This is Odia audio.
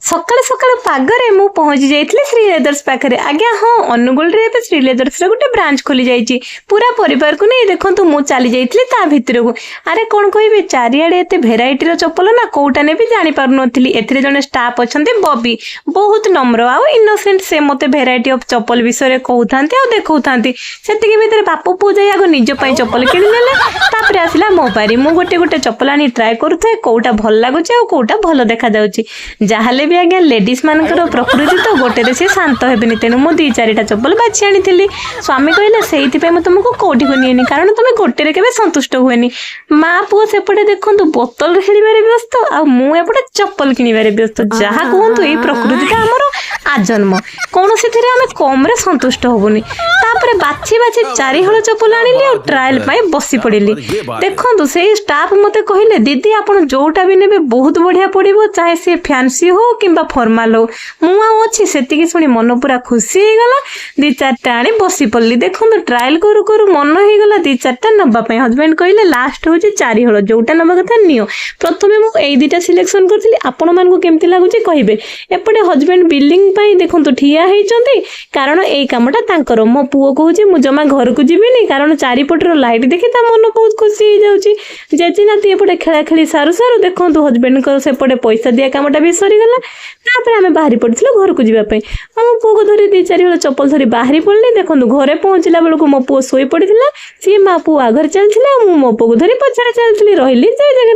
ସକାଳୁ ସକାଳୁ ପାଗରେ ମୁଁ ପହଞ୍ଚି ଯାଇଥିଲି ଶ୍ରୀ ଲେଦର୍ସ ପାଖରେ। ଆଜ୍ଞା ହଁ, ଅନୁଗୁଳରେ ଏବେ ଶ୍ରୀ ଲେଦର୍ସର ଗୋଟେ ବ୍ରାଞ୍ଚ ଖୋଲି ଯାଇଛି। ପୁରା ପରିବାରକୁ ନେଇ ଦେଖନ୍ତୁ, ମୁଁ ଚାଲି ଯାଇଥିଲି ତା ଭିତରକୁ। ଆରେ, କ'ଣ କହିବି, ଚାରିଆଡ଼େ ଏତେ ଭେରାଇଟିର ଚପଲ ନା, କୋଉଟା ନେବି ଜାଣିପାରୁନଥିଲି। ଏଥିରେ ଜଣେ ଷ୍ଟାଫ୍ ଅଛନ୍ତି ବବି, ବହୁତ ନମ୍ର ଆଉ ଇନୋସେଣ୍ଟ। ସେ ମୋତେ ଭେରାଇଟି ଅଫ୍ ଚପଲ ବିଷୟରେ କହୁଥାନ୍ତି ଆଉ ଦେଖାଉଥାନ୍ତି। ସେତିକି ଭିତରେ ବାପ ପୁଅ ଯାଇ ଆଗ ନିଜ ପାଇଁ ଚପଲ କିଣିନେଲେ। ତାପରେ ଆସିଲା ମୋ ପାରି। ମୁଁ ଗୋଟେ ଗୋଟେ ଚପଲ ଆଣି ଟ୍ରାଏ କରୁଥାଏ, କୋଉଟା ଭଲ ଲାଗୁଛି ଆଉ କୋଉଟା ଭଲ ଦେଖାଯାଉଛି। ଯାହାହେଲେ ବି ଆଜ୍ଞା, ଲେଡିସ୍ ମାନଙ୍କର ପ୍ରକୃତି ତ ଗୋଟେରେ ସେ ଶାନ୍ତ ହେବେନି। ତେଣୁ ମୁଁ ଦି ଚାରିଟା ଚପଲ ବାଛି ଆଣିଥିଲି। ସ୍ୱାମୀ କହିଲେ, "ସେଇଥିପାଇଁ ମୁଁ ତୁମକୁ କୋଉଠିକୁ ନିଏନି, କାରଣ ତମେ ଗୋଟେରେ କେବେ ସନ୍ତୁଷ୍ଟ ହୁଏନି।" ମା ପୁଅ ସେପଟେ ଦେଖନ୍ତୁ ବୋତଲ ଖେଳିବାରେ ବ୍ୟସ୍ତ ଆଉ ମୁଁ ଏପଟେ ଚପଲ କିଣିବାରେ ବ୍ୟସ୍ତ। ଯାହା କୁହନ୍ତୁ, ଏଇ ପ୍ରକୃତିଟା ଆମର ଆଜନ୍ମ। କୌଣସିଥିରେ ଆମେ କମରେ ସନ୍ତୁଷ୍ଟ ହବୁନି। ତାପରେ ବାଛି ବାଛି ଚାରିହଳ ଚପଲ ଆଣିଲି ଆଉ ଟ୍ରାଏଲ ପାଇଁ ବସି ପଡ଼ିଲି। ଦେଖନ୍ତୁ, ସେଇ ଷ୍ଟାଫ୍ ମୋତେ କହିଲେ, "ଦିଦି, ଆପଣ ଯୋଉଟା ବି ନେବେ ବହୁତ ବଢ଼ିଆ ପଡ଼ିବ, ଚାହେ ସିଏ ଫ୍ୟାନ୍ସି ହଉ କିମ୍ବା ଫର୍ମାଲ ହଉ।" ମୁଁ ଆଉ ଅଛି, ସେତିକି ଶୁଣି ମନ ପୁରା ଖୁସି ହେଇଗଲା। ଦି ଚାରିଟା ଆଣି ବସି ପଡ଼ିଲି। ଦେଖନ୍ତୁ, ଟ୍ରାଏଲ କରୁ କରୁ ମନ ହେଇଗଲା ଦି ଚାରିଟା ନେବା ପାଇଁ। ହଜବେଣ୍ଡ କହିଲେ, "ଲାଷ୍ଟ ହେଉଛି ଚାରିହଳ, ଯୋଉଟା ନେବା କଥା ନିଅ।" ପ୍ରଥମେ ମୁଁ ଏଇ ଦିଟା ସିଲେକ୍ସନ କରିଥିଲି। ଆପଣମାନଙ୍କୁ କେମିତି ଲାଗୁଛି କହିବେ। ଏପଟେ ହଜବେଣ୍ଡ ବିଲିଂ ପାଇଁ ଦେଖନ୍ତୁ ଠିଆ ହେଇଛନ୍ତି, କାରଣ ଏଇ କାମଟା ତାଙ୍କର। ମୋ ପୁଅ କହୁଛି, "ମୁଁ ଜମା ଘରକୁ ଯିବିନି", କାରଣ ଚାରିପଟର ଲାଇଟ୍ ଦେଖି ତା ମନ ବହୁତ ଖୁସି ହେଇଯାଉଛି। ଜେଜେ ନାତି ଏପଟେ ଖେଳା ଖେଳି ସାରୁ ସାରୁ ଦେଖନ୍ତୁ, ହଜବେଣ୍ଡଙ୍କର ସେପଟେ ପଇସା ଦିଆ କାମଟା ବି ସରିଗଲା। ତାପରେ ଆମେ ବାହାରି ପଡ଼ିଥିଲୁ ଘରକୁ ଯିବା ପାଇଁ। ମୁଁ ପୁଅକୁ ଧରି ଦି ଚାରି ହଳ ଚପଲ ଧରି ବାହାରି ପଡ଼ିଲି। ଦେଖନ୍ତୁ, ଘରେ ପହଞ୍ଚିଲା ବେଳକୁ ମୋ ପୁଅ ଶୋଇ ପଡ଼ିଥିଲା। ସିଏ ମା ପୁଅ ଆଗରେ ଚାଲିଥିଲେ ଆଉ ମୁଁ ମୋ ପୁଅକୁ ଧରି ପଛରେ ଚାଲିଥିଲି। ରହିଲି, ଜୟ ଜଗନ୍ନାଥ।